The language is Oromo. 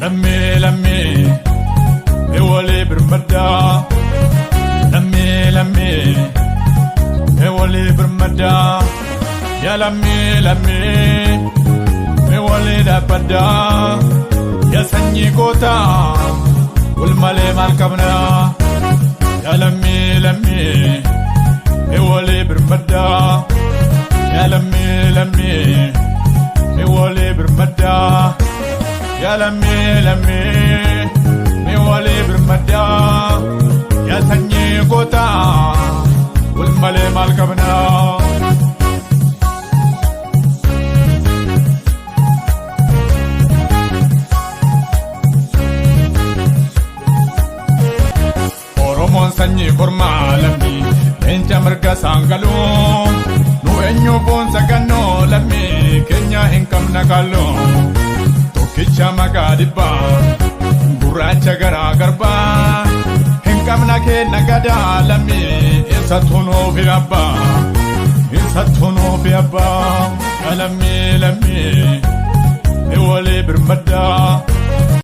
Lammii lammii mee walii birmaddaa. Lammii lammii mee walii birmaddaa. Yaa lammii lammii mee walii dhaabbaddaa. Yaa sanyii gootaa wal malee maal qabnaa? Yaa lammii lammii mee walii birmaddaa. Yaa lammii lammii mee walii birmaddaa. Yaa lammii lammii mee walii birmaddaa. Yaa sanyii gootaa wal malee maal qabnaa? Oromoon sanyii kormaa lammii leenca mirga saangaloo nu eenyu boonsa gannoo lammii keenya hin qabna kalloo tokkicha maqaa dhibbaa gurraacha garaa garbaa hin qabna kenna gadaa lammii eessattuu nuufi abbaa eessattuu nuufi abbaa. Yaa lammii lammii mee walii birmaddaa.